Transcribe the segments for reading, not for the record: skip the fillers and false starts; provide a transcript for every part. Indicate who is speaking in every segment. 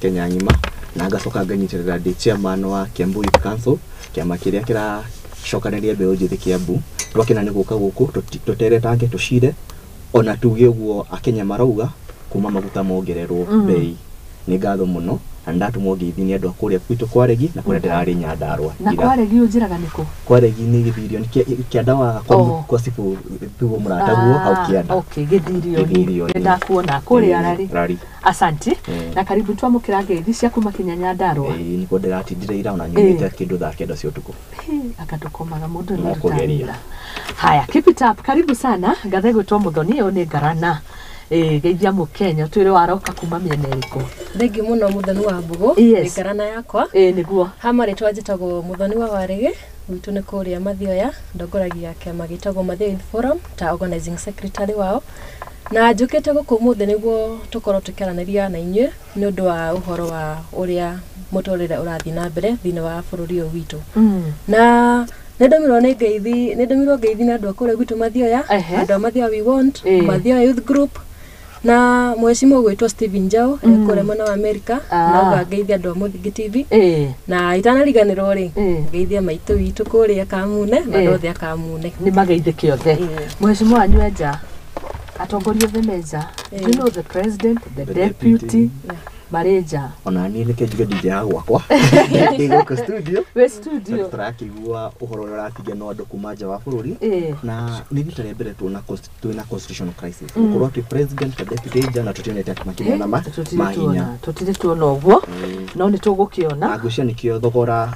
Speaker 1: Kenya ng'ima, na ngacoka nganyitĩrĩra ndĩ chairman wa Kiambu Youth Council, kĩama kĩrĩa kĩracokanĩria mbeũ njĩthĩ Kiambu. Twakena nĩ gũka gũkũ tũteretange, tũcire ona tuge ũguo Akenya marauga kuma maguta mongererwo bei. Nĩ ngatho mũno na ndatũmwo ngeithi nĩ andũ a kũrĩa gwitũ Kwaregi na kũrĩa ndĩrarĩ Nyandarũa.
Speaker 2: Na
Speaker 1: ira.
Speaker 2: Kwaregi ũnjĩraga nĩkũ?
Speaker 1: Kwaregi nĩ Gĩthirio, nĩ kĩanda wa kwa, kwa Cibũ Thuo mũrataguo hau kĩanda.
Speaker 2: Okay, Gĩthirioni.
Speaker 1: Gĩthirioni.
Speaker 2: Nĩ ndakuona kũrĩa Rari.
Speaker 1: Rari.
Speaker 2: Asante na karibu. Twamũkĩra ngeithi cia kuma kinya Nyandarũa.
Speaker 1: Ĩĩ, nĩkuo ndĩratindire ira, ona nyumĩte kĩndũ thaa 9 cia ũtukũ.
Speaker 2: Anga ndũkomaga mũndũ
Speaker 1: No
Speaker 2: nĩ
Speaker 1: kũgeria.
Speaker 2: wĩra. Haya, keep it up. Karibu sana. Ngathe gwĩtwo Mũthoni, ũyũ nĩ Ngarana. Ĩĩ, geithia mũkenya, twĩre waroka kuma mĩena ĩrĩkũ.
Speaker 3: Thengi mũno, Mũthoni wa Mbũgũ.
Speaker 2: Yes.
Speaker 3: Nĩ ngarana yakwa.
Speaker 2: Ĩĩ, nĩguo.
Speaker 3: Ha marĩtwa njĩtagwo Mũthoni wa Warĩgĩ, gwitũ nĩ kũrĩa Mathioya, ndongoragia kĩama gĩtagwo Mathioya Youth Forum ta organizing secretary wao, na njũkĩte gũkũ ũmũthĩ nĩguo tũkorwo tũkĩaranĩria na inyuĩ nĩ ũndũ wa ũhoro wa ũrĩa mũtũrĩre ũrathiĩ na mbere thĩinĩ wa bũrũri ũyũ witũ. Na nĩ ndũmirwo nĩ ngeithi, nĩ ndũmirwo ngeithi nĩ andũ a kũrĩa gwitũ Mathioya, andũ a Mathioya We Want, Mathioya Youth Group, na mheshimiwa gwĩtwo Stephen Njau kũrĩa mwena wa Amerika. Na uga ngeithia andũ a Mũthingi TV. Na itanariganĩrwo rĩ, ngeithia maitũ witũ kũrĩa Kamune na andũ othe a Kamune.
Speaker 2: Nĩ mageithĩke othe. Mheshimiwa wanyu enja, atongoria othe menja. Do you know the president, the
Speaker 1: The
Speaker 2: deputy,
Speaker 1: deputy.
Speaker 2: marĩ nja?
Speaker 1: Ona niĩ nĩke njuge ndĩ nja ya gwakwa, ndĩ gũkũ studio.
Speaker 2: Wĩ studio.
Speaker 1: Tũrakĩigua ũhoro ũrĩa ũratiganwo andũ kuma nja wa bũrũri. Na nĩ rita rĩa mbere tuona twĩna constitutional crisis, gũkorwo atĩ president na deputy nja na tũtionete atĩ makĩneana
Speaker 2: Tũtirĩ
Speaker 1: mahinya.
Speaker 2: tuona, tũtirĩ tuona ũguo, no nĩ tũgũkĩona.
Speaker 1: Na ngwĩciria nĩkĩo thogora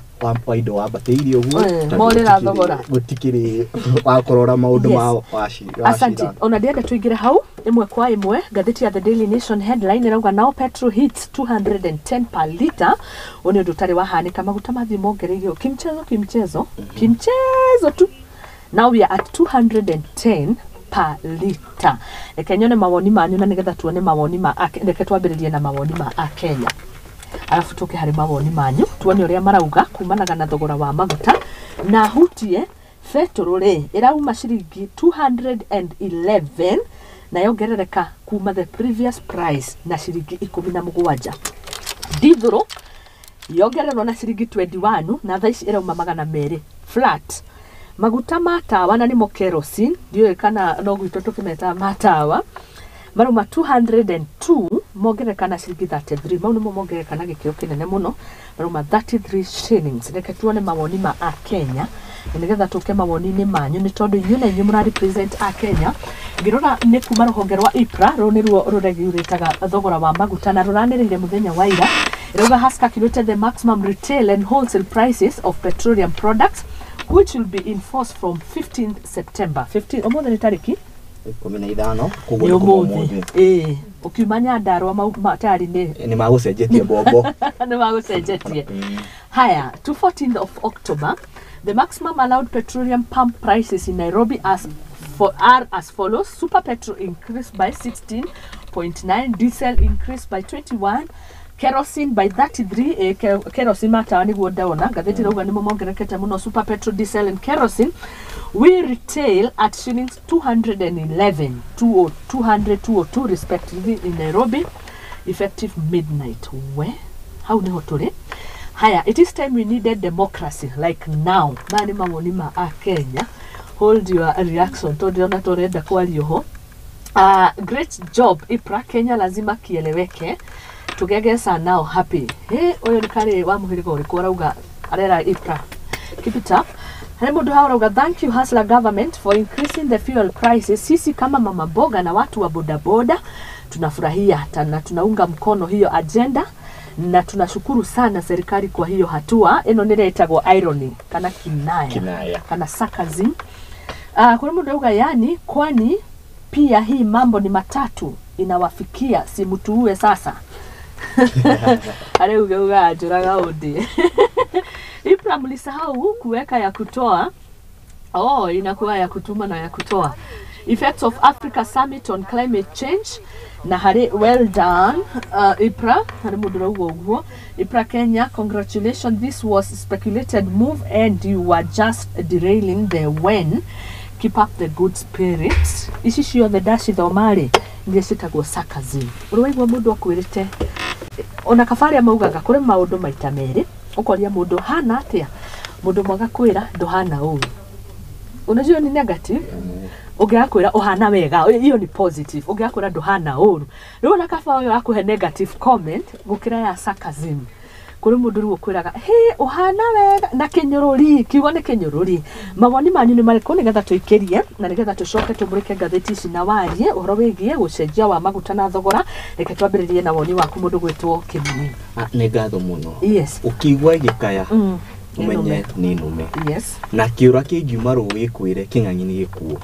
Speaker 1: wa indo wambatĩirie ũguo, tondũ
Speaker 2: morĩra thogora.
Speaker 1: Gũtikĩrĩ wa kũrora maũndũ ma wa
Speaker 2: Asante.
Speaker 1: cira.
Speaker 2: Ona ndĩrenda tũingĩre hau ĩmwe kwa ĩmwe. Ngathĩti ya The Daily Nation headline ĩrauga, "Now petrol hits 210 per litre." Ũyũ nĩ ũndũ ũtarĩ wahanĩka, maguta mathiĩ mongereirio kimchezo kimchezo kimchezo tu. Now we are at 210 per litre. Reke nyone mawoni manyu, na nĩgetha tuone mawoni ma reke twambĩrĩrie na mawoni ma Akenya, arabu tũke harĩ mawoni manyu, tuone ũrĩa marauga kumanaga na thogora wa maguta. Na hutie betũrũ rĩ, ĩrauma ciringi 211 na yongerereka kuma the previous price na ciringi 17. Ndithũrũ yongererwo na ciringi 21 na thaa ici ĩrauma 200 flat. Maguta ma tawa, na nĩmo kerosene, ndiũĩ kana no gwitũ tũkĩmetaga ma tawa, marauma 202, mongerereka na ciringi 33. Mau nĩmo mongerereka na gĩkĩro kĩnene mũno, marauma 33 shillings. Reke tuone mawoni ma Akenya na nĩgetha tũke mawoni-inĩ manyu, nĩ tondũ inyuĩ na inyuĩ mũra represent Akenya. Ngĩrora nĩ kuma rũhonge rwa IPRA, rũrũ nĩruo rũregurĩtaga thogora wa maguta na rũranĩrĩire mũthenya wa ira. Ĩrauga has calculated the maximum retail and wholesale prices of petroleum products which will be in force from 15th September. 15, ũmũthĩ nĩ tarĩki
Speaker 1: 15, koguo
Speaker 2: nĩ
Speaker 1: nĩ kuma
Speaker 2: ũmũthĩ.
Speaker 1: ũmũthĩ.
Speaker 2: Ĩĩ, ũkiuma Nyandarũa tayari nĩ
Speaker 1: Nĩ magũcenjetie mbombo.
Speaker 2: Nĩ magũcenjetie. Haya, to 14th of October, the maximum allowed petroleum pump prices in Nairobi as for are as follows: super petrol increased by 16.9, diesel increased by 21, kerosene by 33. Kerosene matawa nĩguo ndona ngathĩti rauga nĩmo mongererekete mũno. Super petrol, diesel and kerosene we retail at shillings 211, 200, 202 respectively in Nairobi, effective midnight. We hau niho tũrĩ. Haya, it is time we needed democracy like now. Maya nĩ mawoni ma Akenya. Hold your reaction tondũ ndĩrona tũrenda kwario ho. Great job IPRA, Kenya lazima kieleweke, tugegesa now happy. He ũyũ nĩ karĩ wa mũhĩrĩga ũrĩkũ arauga arera IPRA keep it up. Harĩ mũndũ hau arauga, "Thank you hustler government for increasing the fuel prices. Sisi kama mama mboga na watu wa bodaboda tunafurahia na tunaunga mkono hiyo agenda na tunashukuru sana serikali kwa hiyo hatua." Ĩno nĩ ĩretagwo irony kana kinaya.
Speaker 1: Kinaya.
Speaker 2: Kana sarcasm. Kuna mũndũ auga, "Yani kwani pia hii mambo ni matatu inawafikia? Si mtuue sasa." Arauga uga njũraga ũndĩ. IPRA mlisahau kuweka ya kutoa. Oh, inakuwa ya kutuma na ya kutoa. Effects of Africa Summit on Climate Change na harĩ well done IPRA, harĩ mũndũ ũrauga ũguo. IPRA Kenya, congratulations, this was speculated move and you were just derailing the when. Keep up the good spirit. Ici ciothe ndacithoma rĩ, iria ciĩtagwo sarcasm. Ũrĩ waigua mũndũ akwĩrĩte Ona kaba arĩa maugaga kũrĩ maũndũ maita merĩ, ũkoria mũndũ hana atĩa, mũndũ mwaga kwĩra ndũhana ũru, unajua ni negative, ũngĩaga kwĩra ũhana wega hiyo ni positive, ũngĩaga kwĩra ndũhana ũru. Rĩu ona kaba ũyũ akũhe negative comment gũkĩra ya sarcasm. Kũrĩ mũndũ rĩu ũkwĩraga he ũhana wega na kĩnyũrũri, kiugo nĩ kĩnyũrũri. Mawoni manyu nĩ marĩkũ nĩgetha tũikĩrie na nĩgetha tũcoke tũmũrĩke ngathĩti ici na warie ũhoro wĩgiĩ gũcenjia wa maguta na thogora? Reke twambĩrĩrie na woni waku, mũndũ gwĩtwo Kĩmini.
Speaker 1: Ah, nĩ ngatho mũno. Ũkĩigua gĩkaya, ũmenye nĩ nũme. Na kĩũra kĩngiuma rũĩ kwĩre kĩng'ang'i nĩ gĩkuũ,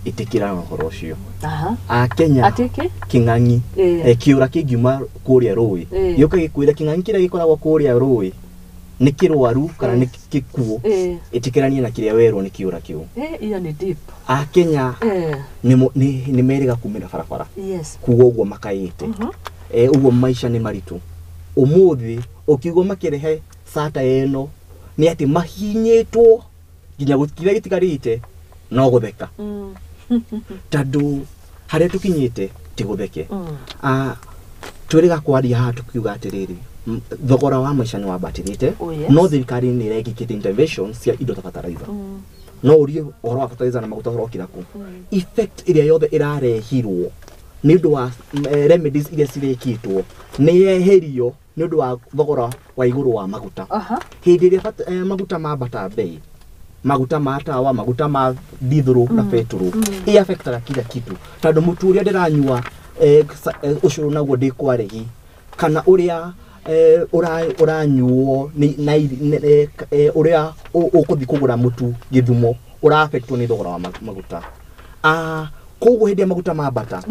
Speaker 1: ĩtĩkĩra na ũhoro ũcio. Akenya
Speaker 2: Atĩkĩ?
Speaker 1: Kĩng'ang'i, kĩũra kĩngiuma kũrĩa rũĩ, gĩũka gĩkwĩre kĩng'ang'i kĩrĩa gĩkoragwo kũrĩa rũĩ nĩ kĩrwaru kana nĩ gĩkuũ, ĩtĩkĩranie na kĩrĩa werwo nĩ kĩũra kĩu.
Speaker 2: Hiyo ni deep.
Speaker 1: Akenya nĩ merĩga kumĩra barabara, kuga ũguo makaĩte. Ũguo maica nĩ maritũ ũmũthĩ. Ũkiuga makĩrehe cata ĩno nĩ atĩ mahinyĩtwo nginya kĩrĩa gĩtigarĩte no gũtheka, tondũ harĩa tũkinyĩte ti gũtheke. Ah, twĩrĩga kwaria haha tukiuga atĩrĩrĩ, thogora wa maica nĩ wambatĩrĩte. No thirikari nĩ ĩrekĩkĩte interventions cia indo ta fertilizer. No ũrie ũhoro wa fertilizer na maguta ũrokira kũ? Effect ĩrĩa yothe ĩrarehirwo nĩ ũndũ wa remedies iria cirekĩtwo nĩ yeherio nĩ ũndũ wa thogora wa igũrũ wa maguta. Hĩndĩ ĩrĩa maguta mambata bei, maguta ma tawa, maguta ma dithũrũ na betũrũ, ĩ affectaga kila kitu, tondũ mũtu ũrĩa ndĩranyua ũcũrũ naguo ndĩ kwarĩgi, kana ũrĩa ũranyuo na ũrĩa ũkũthiĩ kũgũra mũtu Gĩthumo ũra affectwo nĩ thogora wa maguta. Ah, koguo hĩndĩ ĩrĩa maguta mambata,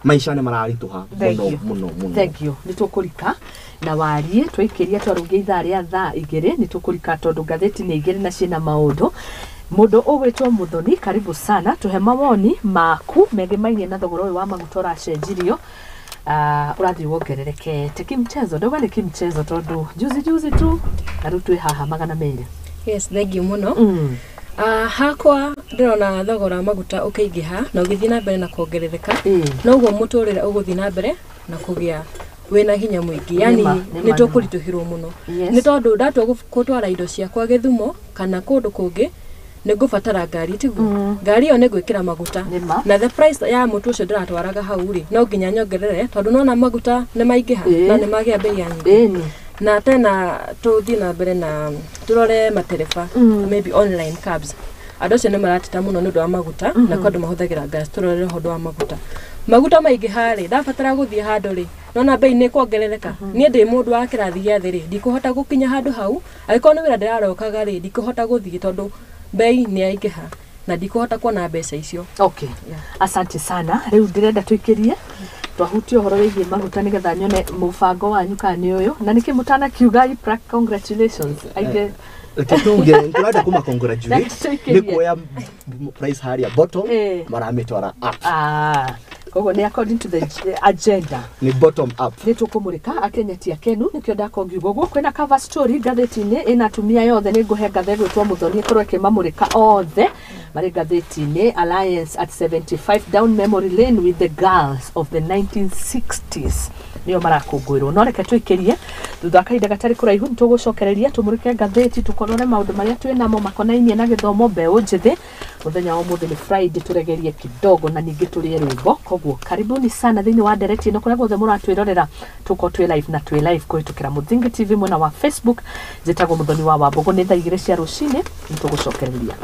Speaker 1: maica nĩ mararitũha
Speaker 2: Thank
Speaker 1: mũno
Speaker 2: you.
Speaker 1: mũno mũno.
Speaker 2: Thank you. Nĩ tũkũrika na warie twaikĩria twarũngia ithaa rĩa thaa 2. Nĩ tũkũrika tondũ ngathĩti nĩ igĩrĩ na ciĩna maũndũ. Mũndũ ũgwĩtwo Mũthoni, karibu sana, tũhe mawoni maku megĩmainie na thogora ũyũ wa maguta ũracenjirio, ũrathiĩ wongererekete. Kimchezo, ndauga nĩ kimchezo tondũ juzi juzi tu na rĩu twĩ haha 200.
Speaker 3: Yes, thank you mũno. Hakwa ndĩrona thogora wa maguta ũkĩingĩha na ũgĩthiĩ na mbere na kuongerereka, noguo mũtũrĩre ũgũthiĩ na mbere na kũgĩa wĩna hinya mũingĩ, yani
Speaker 2: Nĩma,
Speaker 3: nĩ tũkũritũhĩrwo mũno, nĩ tondũ ndatua gũtwara indo ciakwa Gĩthumo kana kũndũ kũngĩ, nĩ ngũbatara ngari, tiguo? Ngari ĩyo nĩ ngwĩkĩra maguta, na the price ya mũtu ũcio ndĩratwaraga hau rĩ, no nginya nyongerere, tondũ nona maguta nĩ maingĩha na nĩ magĩa bei ya nyingĩ. Na tena tũthiĩ na mbere na tũrore matereba, maybe online cabs, andũ acio nĩ marateta mũno nĩ ũndũ wa maguta, na kwa andũ mahũthagĩra gas. Tũrorere ũndũ wa maguta. Maguta maingĩha rĩ, ndabatara gũthiĩ handũ rĩ, nona bei nĩ kuongerereka. Niĩ ndĩ mũndũ wa kĩrathi gĩa thĩ rĩ, ndikũhota gũkinya handũ hau. Angĩkorwo nĩ wĩra ndĩrarokaga rĩ, ndikũhota gũthiĩ tondũ bei nĩ yaingĩha na ndikũhota kuona mbeca icio.
Speaker 2: Okay, asante sana. Rĩu ndĩrenda tũikĩrie twahutia ũhoro wĩgiĩ maguta nĩgetha nyone mũbango wanyu kana nĩ ũyũ na nĩkĩ mũtanakiuga. Ipra, congratulations aingĩ.
Speaker 1: Reke tuge tũrenda kũma congratulate
Speaker 2: Tũikĩrie.
Speaker 1: nĩ kuoya price harĩa bottom, maramĩtwara up.
Speaker 2: Ah, koguo nĩ according to the agenda.
Speaker 1: Nĩ bottom up.
Speaker 2: Nĩ tũkũmũrĩka akenya ti akenu, nĩkĩo ndakongiuga ũguo. Kwĩna cover story ngathĩti-inĩ ĩna atumia yothe. Nĩ ngũhe ngathe gwĩtwo Mũthoni ĩkorwo ĩkĩmamũrĩka othe marĩ ngathĩti-inĩ. Alliance at 75, down memory lane with the girls of the 1960s, nĩo marakũngũĩrwo. No reke tũikĩrie thutha wa kahinda gatarĩ kũraihu, nĩ tũgũcokereria tũmũrĩke ngathĩti, tũkorore maũndũ marĩa twĩ namo makonainie na gĩthomo, mbeũ njĩthĩ. Mũthenya wa ũmũthĩ nĩ Friday, tũregerie kidogo na ningĩ tũrĩe rwĩmbo. Koguo karibuni sana thĩinĩ wa ndereti ĩno kũrĩa guothe mũratwĩrorera. Tũkorwo twĩ live na twĩ live kũhĩtũkĩra Mũthingi TV mwena wa Facebook. Njĩtagwo Mũthoni wa Wambũgũ. Nĩ thaa 2 cia rũcinĩ, nĩ tũgũcokereria.